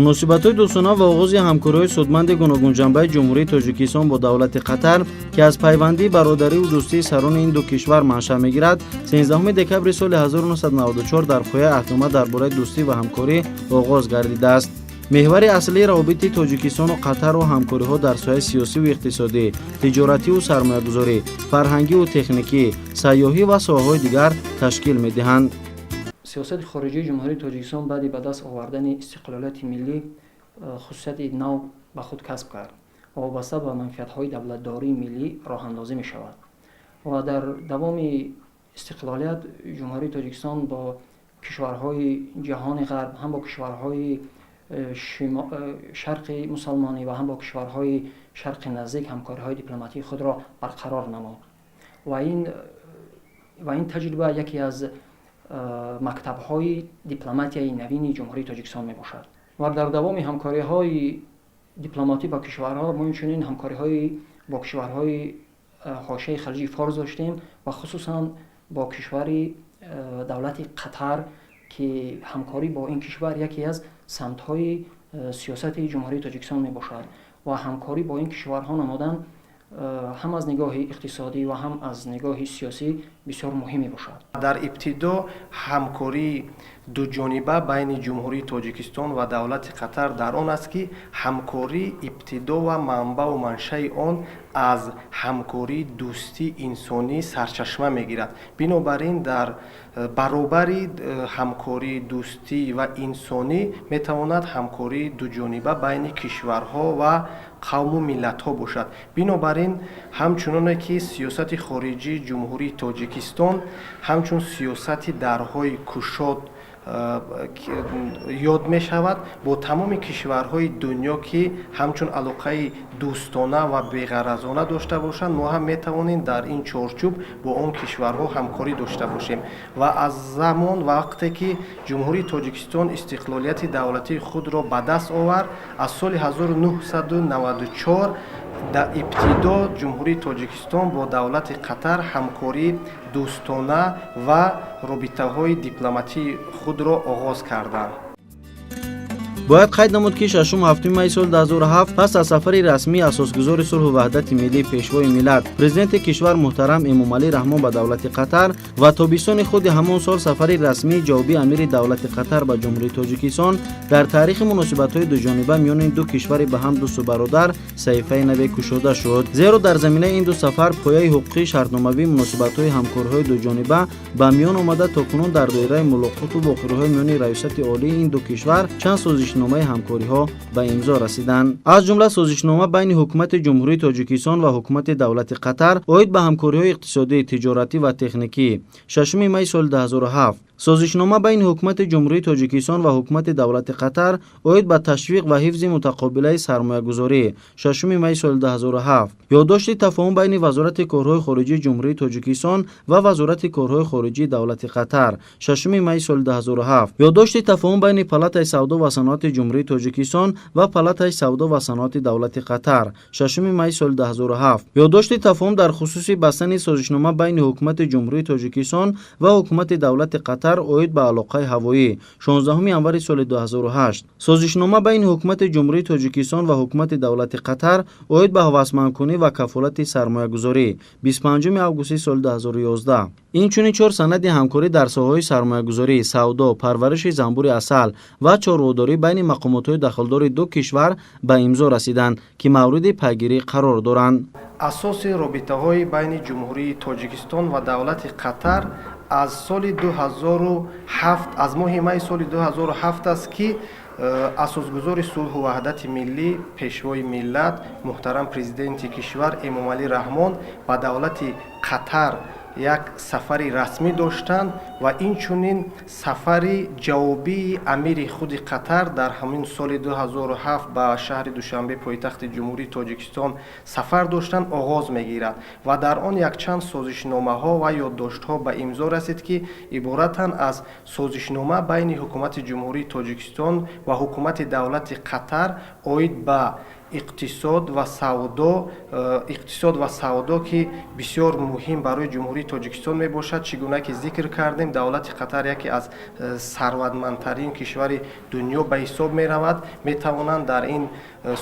Муносибатҳои дӯстона ва оғози ҳамкориҳои судманди гуногунҷанбаи Ҷумҳурии Тоҷикистон бо давлати Қатар, ки аз пайвандии бародариву дӯстии сарони ин ду кишвар маншаъ мегирад, 13 декабри соли 1994 дар пояи аҳднома дар бораи дӯстӣ ва ҳамкорӣ оғоз гардидааст. Меҳвари аслии равобити Тоҷикистону Қатарро ҳамкориҳо дар соҳаи сиёсиву иқтисодӣ, тиҷоративу сармоягузорӣ, фарҳангиву техникӣ, сайёҳӣ ва соҳаҳои дигар ташкил медиҳанд. Сиёсати хориҷии Ҷумҳурии Тоҷикистон баъди ба даст овардани истиқлолияти миллӣ хусусияти нав ба худ касб кард ва вобаста ба манфиатҳои давлатдории миллӣ роҳандозӣ мешавад. Ва дар давоми истиқлолият Ҷумҳурии Тоҷикистон бо кишварҳои ҷаҳони ғарб, ҳам бо кишварҳои шарқи мусалмонӣ ва ҳам бо кишварҳои шарқи наздик ҳамкориҳои дипломатии худро барқарор намуд. Ва ин таҷриба яке аз мактабҳои дипломатияи навини Ҷумҳурии Тоҷикистон мебошад. Ва дар давоми ҳамкориҳои дипломатӣ бо кишварҳо мо инчунин ҳамкориҳои бо кишварҳои ҳошияи Халиҷи Форс доштем ва хусусан бо кишвари давлати Қатар, ки ҳамкорӣ бо ин кишвар яке аз самтҳои сиёсати Ҷумҳурии Тоҷикистон мебошад ва ҳамкорӣ бо ин кишварҳо намудан ҳам аз нигоҳи иқтисодӣ ва ҳам аз нигоҳи сиёсӣ бисёр муҳим мебошад. Дар ибтидо ҳамкории дуҷониба байни Ҷумҳурии Тоҷикистон ва давлати Қатар дар он аст, ки ҳамкорӣ ибтидо ва манбаъу маншаи он аз ҳамкории дӯстии инсонӣ сарчашма мегирад. Бинобар ин, дар баробари ҳамкории дӯстӣ ва инсонӣ метавонад ҳамкории дуҷониба байни кишварҳо ва қавму миллатҳо бошад. Бинобар ин, ҳамчуноне ки сиёсати хориҷии Ҷумҳурии Тоҷикистон ҳамчун сиёсати дарҳои кушод ёд мешавад, бо тамоми кишварҳои дунё, ки ҳамчун алоқаи дӯстона ва беғаразона дошта бошанд, мо ҳам метавонем дар ин чорчӯб бо он кишварҳо ҳамкорӣ дошта бошем. Ва аз замон вақте ки Ҷумҳурии Тоҷикистон истиқлолияти давлатии худро ба даст овард, аз соли 1994 дар ибтидо Ҷумҳурии Тоҷикистон бо давлати Қатар ҳамкории дӯстона ва робитаҳои дипломатии худро оғоз карданд. Бояд қайд намуд, ки 6-7 майи соли 2007 пас аз сафари расмии асосгузори сулҳу ваҳдати миллӣ, Пешвои миллат, Президенти кишвар муҳтарам Эмомалӣ Раҳмон ба давлати Қатар ва тобистони худи ҳамон сол сафари расмии ҷавобии амири давлати Қатар ба Ҷумҳурии Тоҷикистон дар таърихи муносибатҳои дуҷониба миёни ду кишвари ба ҳам дӯсту бародар саҳифаи наве кушода шуд, зеро дар заминаи ин ду сафар пояи ҳуқуқии шартномавии муносибатҳои ҳамкориҳои дуҷониба ба миён омада, то кунун дар доираи мулоқоту вохӯриҳои миёни раёсати олии ин ду кишвар чанд созишномаи ҳамкориҳо ба имзо расиданд. Аз ҷумла созишнома байни Ҳукумати Ҷумҳурии Тоҷикистон ва Ҳукумати давлати Қатар оид ба ҳамкориҳои иқтисодӣ, тиҷоратӣ ва техникӣ, 6 майи соли 2007, созишнома байни Ҳукумати Ҷумҳурии Тоҷикистон ва Ҳукумати давлати Қатар оид ба ташвиқ ва ҳифзи мутақобилаи сармоягузорӣ, 6 майи соли 2007, ёддошти тафоҳум байни Вазорати корҳои хориҷии Ҷумҳурии Тоҷикистон ва Вазорати корҳои хориҷии давлати Қатар, 6 майи соли 2007, ёддошти тафоҳум байни Палатаи савдо ва саноати Ҷумҳурии Тоҷикистон ва Палатаи савдо ва саноати давлати Қатар, 6 майи соли 2007, ёддошти тафоҳум дар хусуси бастани созишнома байни Ҳукумати Ҷумҳурии Тоҷикистон ва Ҳукумати давлати Қатар оид ба алоқаи ҳавоӣ, 16 январи соли 2008, созишнома байни Ҳукумати Ҷумҳурии Тоҷикистон ва Ҳукумати давлати Қатар оид ба ҳавасмандкунӣ ва кафолати сармоягузорӣ, 25 августи соли 2011. Инчунин чор санади ҳамкорӣ дар соҳаҳои сармоягузорӣ, савдо, парвариши занбури асал ва чорводорӣ байни мақомотҳои дахлдори ду кишвар ба имзо расиданд, ки мавриди пайгирӣ қарор доранд. Асоси робитаҳои байни Ҷумҳурии Тоҷикистон ва давлати Қатар аз соли 2007, аз моҳи майи соли 2007 аст, ки асосгузори сулҳу ваҳдати миллӣ, Пешвои миллат, муҳтарам Президенти кишвар Эмомалӣ Раҳмон ба давлати Қатар як сафари расмӣ доштанд ва инчунин сафари ҷавобии амири худи Қатар дар ҳамин соли 2007 ба шаҳри Душанбе, пойтахти Ҷумҳурии Тоҷикистон, сафар доштанд, оғоз мегирад ва дар он якчанд созишномаҳо ва ёддоштҳо ба имзо расид, ки иборатанд аз созишнома байни Ҳукумати Ҷумҳурии Тоҷикистон ва Ҳукумати давлати Қатар оид ба Иқтисод ва савдо, иқтисод ва савдо, ки бисёр муҳим барои Ҷумҳурии Тоҷикистон мебошад. Чӣ гуна ки зикр кардем, давлати Қатар яке аз сарватмандтарин кишвари дунё ба ҳисоб меравад. Метавонанд дар ин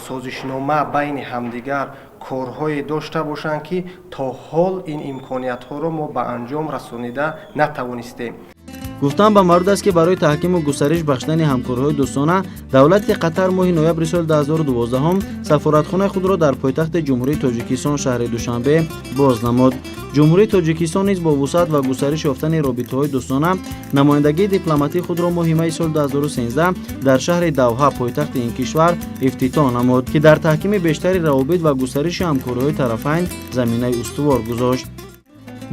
созишнома байни ҳамдигар корҳое дошта бошанд, ки то ҳол ин имкониятҳоро мо ба анҷом расонида натавонистем. Гуфтан ба маврид аст, ки барои таҳкиму густариш бахшидани ҳамкориҳои дӯстона давлати Қатар моҳи ноябри соли 2012 сафоратхонаи худро дар пойтахти Ҷумҳурии Тоҷикистон, шаҳри Душанбе, боз намуд. Ҷумҳурии Тоҷикистон низ бо вусъат ва густариш ёфтани робитаҳои дӯстона намояндагии дипломатии худро моҳи майи соли 2013 дар шаҳри Давҳа, пойтахти ин кишвар, ифтитоҳ намуд, ки дар таҳкими бештари равобит ва густариши ҳамкориҳои тарафайн заминаи устувор гузошт.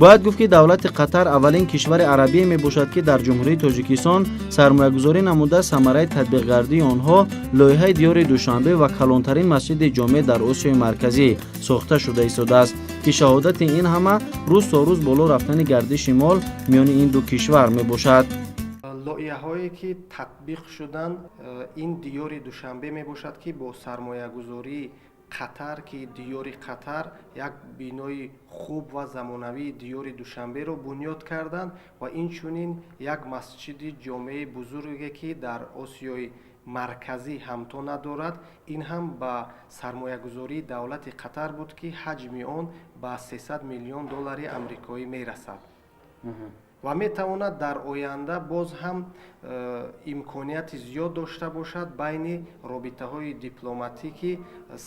Бояд гуфт, ки давлати Қатар аввалин кишвари арабие мебошад, ки дар Ҷумҳурии Тоҷикистон сармоягузорӣ намуда, самараи татбиқгардии онҳо лоиҳаи диёри Душанбе ва калонтарин масҷиди ҷомеъ дар Осиёи Марказӣ сохта шуда истодааст, ки шаҳодати ин ҳама рӯз то рӯз боло рафтани гардиши мол миёни ин ду кишвар мебошад. Лоиҳаҳое ки татбиқ шуданд, ин диёри Душанбе мебошад, ки бо сармоягузории Қатар, ки диёри Қатар як бинои хуб ва замонавии диёри Душанберо бунёд карданд, ва инчунин як масҷиди ҷомеи бузурге, ки дар Осиёи Марказӣ ҳамто надорад. Ин ҳам ба сармоягузории давлати Қатар буд, ки ҳаҷми он ба 300 миллион доллари амрикоӣ мерасад ва метавонад дар оянда боз ҳам имконияти зиёд дошта бошад байни робитаҳои дипломатӣ, ки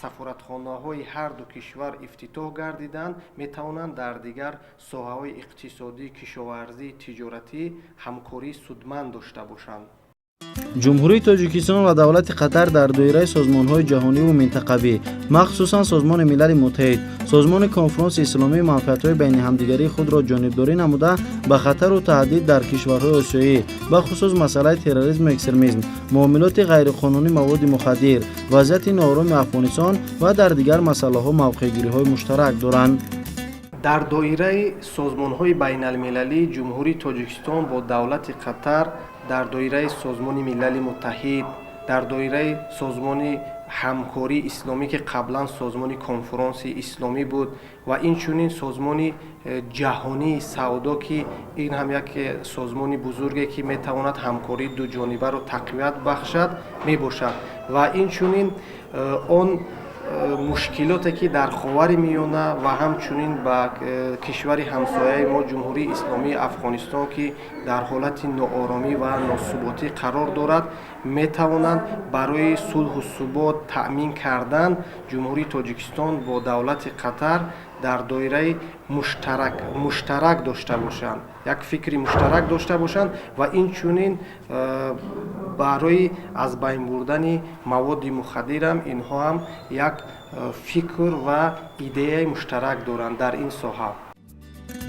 сафоратхонаҳои ҳарду кишвар ифтитоҳ гардиданд, метавонанд дар дигар соҳаҳои иқтисодӣ, кишоварзӣ, тиҷоратӣ ҳамкории судманд дошта бошанд. Ҷумҳурии Тоҷикистон ва давлати Қатар дар доираи созмонҳои ҷаҳониву минтақавӣ, махсусан Созмони Милали Муттаҳид, Созмони Конфронси Исломӣ, манфиатҳои байни ҳамдигарии худро ҷонибдорӣ намуда, ба хатару таҳдид дар кишварҳои осиёӣ, бахусус масъалаи терроризму экстремизм, муомилоти ғайриқонунии маводи мухаддир, вазъияти ноороми Афғонистон ва дар дигар масъалаҳо мавқеъгириҳои муштарак доранд. Дар доираи созмонҳои байналмилалӣ Ҷумҳурии Тоҷикистон бо давлати Қатар дар доираи Созмони Милали Муттаҳид, дар доираи Созмони Ҳамкории Исломӣ, ки қаблан Созмони Конфронси Исломӣ буд, ва инчунин Созмони Ҷаҳонии Савдо, ки ин ҳам як созмони бузурге, ки метавонад ҳамкории дуҷонибаро тақвият бахшад, мебошад. Ва инчунин он мушкилоте, ки дар Ховари Миёна ва ҳамчунин ба кишвари ҳамсояи мо, Ҷумҳурии Исломии Афғонистон, ки дар ҳолати нооромӣ ва носуботӣ қарор дорад, метавонанд барои сулҳу субот таъмин кардан Ҷумҳурии Тоҷикистон бо давлати Қатар дар доираи муштарак дошта бошанд, як фикри муштарак дошта бошанд. Ва инчунин барои аз байн бурдани маводи мухаддирам инҳо ҳам як фикр ва идеяи муштарак доранд дар ин соҳа.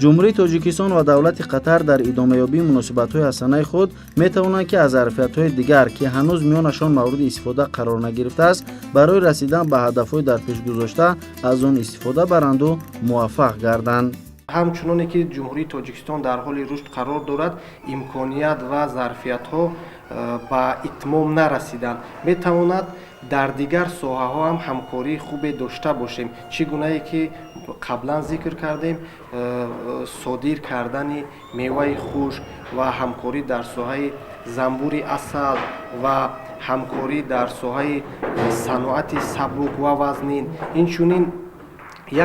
Ҷумҳурии Тоҷикистон ва давлати Қатар дар идомаёбии муносибатҳои ҳасанаи худ метавонанд, ки аз зарфиятҳои дигар, ки ҳанӯз миёнашон мавриди истифода қарор нагирифтааст, барои расидан ба ҳадафҳои дар пеш гузошта аз он истифода баранду муваффақ гарданд. Ҳамчуноне ки Ҷумҳурии Тоҷикистон дар ҳоли рушд қарор дорад, имконият ва зарфиятҳо ба итмом нарасиданд, метавонад дар дигар соҳаҳо ҳам ҳамкории хубе дошта бошем. Чӣ гунае ки қаблан зикр кардем, содир кардани меваи хушк ва ҳамкорӣ дар соҳаи занбури асал ва ҳамкорӣ дар соҳаи саноати сабук ва вазнин. Инчунин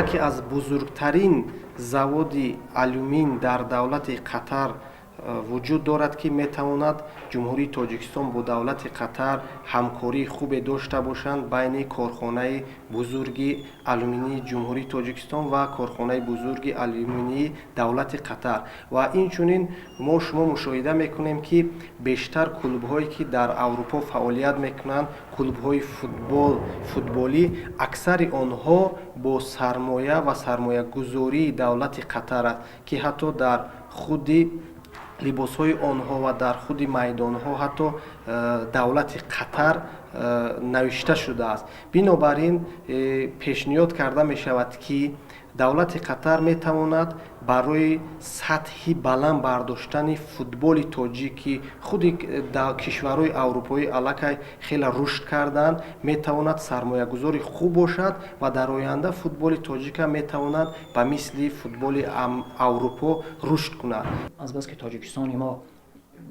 яке аз бузургтарин заводи алюмин дар давлати Қатар вуҷуд дорад, ки метавонад Ҷумҳурии Тоҷикистон бо давлати Қатар ҳамкории хубе дошта бошанд байни корхонаи бузурги алюминии Ҷумҳурии Тоҷикистон ва корхонаи бузурги алюминии давлати Қатар. Ва инчунин мо шумо мушоҳида мекунем, ки бештар клубҳое, ки дар Аврупо фаъолият мекунанд, клубҳои футболӣ, аксари онҳо бо сармоя ва сармоягузории давлати Қатар аст, ки ҳатто дар худи либосҳои онҳо ва дар худи майдонҳо ҳатто давлати Қатар навишта шудааст. Бинобар ин пешниҳод карда мешавад, ки давлати Қатар метавонад барои сатҳи баланд бардоштани футболи тоҷик, ки худи кишварҳои аврупоӣ аллакай хеле рушд карданд, метавонад сармоягузори хуб бошад ва дар оянда футболи тоҷика метавонад ба мисли футболи Аврупо рушд кунад. Азбаски Тоҷикистони мо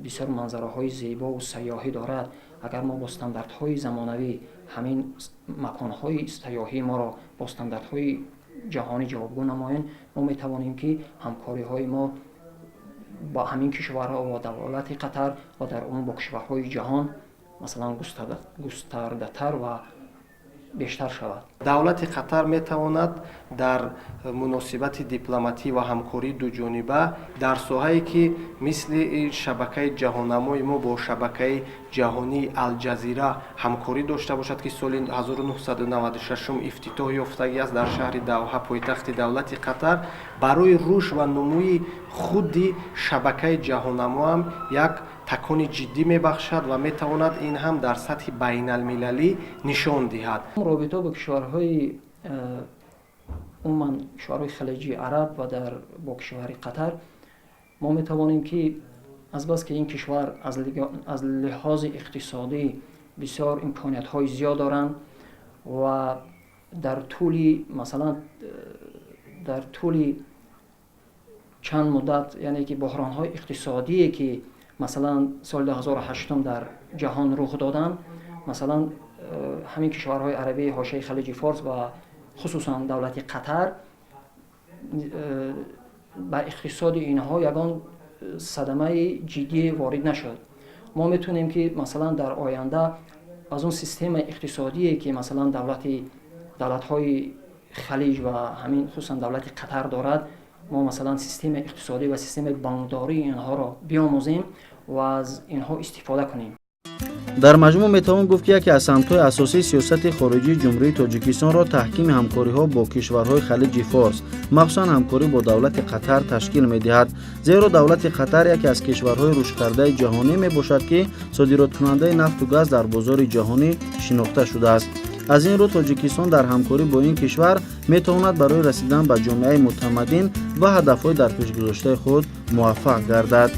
бисёр манзараҳои зебову сайёҳӣ дорад, агар мо бо стандартҳои замонавӣ ҳамин маконҳои сайёҳии моро бо стандартҳои ҷаҳонӣ ҷавобгӯ намоем, мо метавонем, ки ҳамкориҳои мо бо ҳамин кишварҳо ва давлати Қатар ва дар умум бо кишварҳои ҷаҳон, масалан, густардатар ва бештар шавад. Давлати Қатар метавонад дар муносибати дипломатӣ ва ҳамкории дуҷониба дар соҳае, ки мисли шабакаи ҷаҳоннамои мо бо шабакаи ҷаҳонии Алҷазира ҳамкорӣ дошта бошад, ки соли 1996 ифтитоҳ ёфтагӣ аст дар шаҳри Давҳа, пойтахти давлати Қатар, барои рушд ва нумӯи худи шабакаи ҷаҳоннамоам як такони ҷиддӣ мебахшад ва метавонад ин ҳам дар сатҳи байналмилалӣ нишон диҳад. Робита бо кишварҳои умуман кишварҳои Халиҷи Араб ва дар бо кишвари Қатар мо метавонем, ки азбаски ин кишвар аз лиҳози иқтисодӣ бисёр имкониятҳои зиёд доранд ва дар тӯли, масалан, дар тӯли чанд муддат, яъне ки буҳронҳои иқтисодие, ки масалан соли 2008 дар ҷаҳон рух доданд, масалан, ҳамин кишварҳои арабии ҳошияи Халиҷи Форс ва хусусан давлати Қатар ба иқтисоди инҳо ягон садамаи ҷиддӣ ворид нашуд. Мо метавонем, ки масалан дар оянда аз он системаи иқтисодие, ки масалан давлатҳои Халиҷ ва ҳамин хусусан давлати Қатар дорад, мо масалан системаи иқтисодӣ ва системаи бонкдории инҳоро биомӯзем ва аз инҳо истифода кунем. Дар маҷмӯъ метавон гуфт, ки яке аз самтҳои асосии сиёсати хориҷии Ҷумҳурии Тоҷикистонро таҳкими ҳамкориҳо бо кишварҳои Халиҷи Форс, махсусан ҳамкорӣ бо давлати Қатар ташкил медиҳад, зеро давлати Қатар яке аз кишварҳои рушдкардаи ҷаҳонӣ мебошад, ки содироткунандаи нафту газ дар бозори ҷаҳонӣ шинохта шудааст. Аз ин рӯ Тоҷикистон дар ҳамкорӣ бо ин кишвар метавонад барои расидан ба ҷомеаи мутамаддин ва ҳадафҳои дарпешгузоштаи худ муваффақ гардад.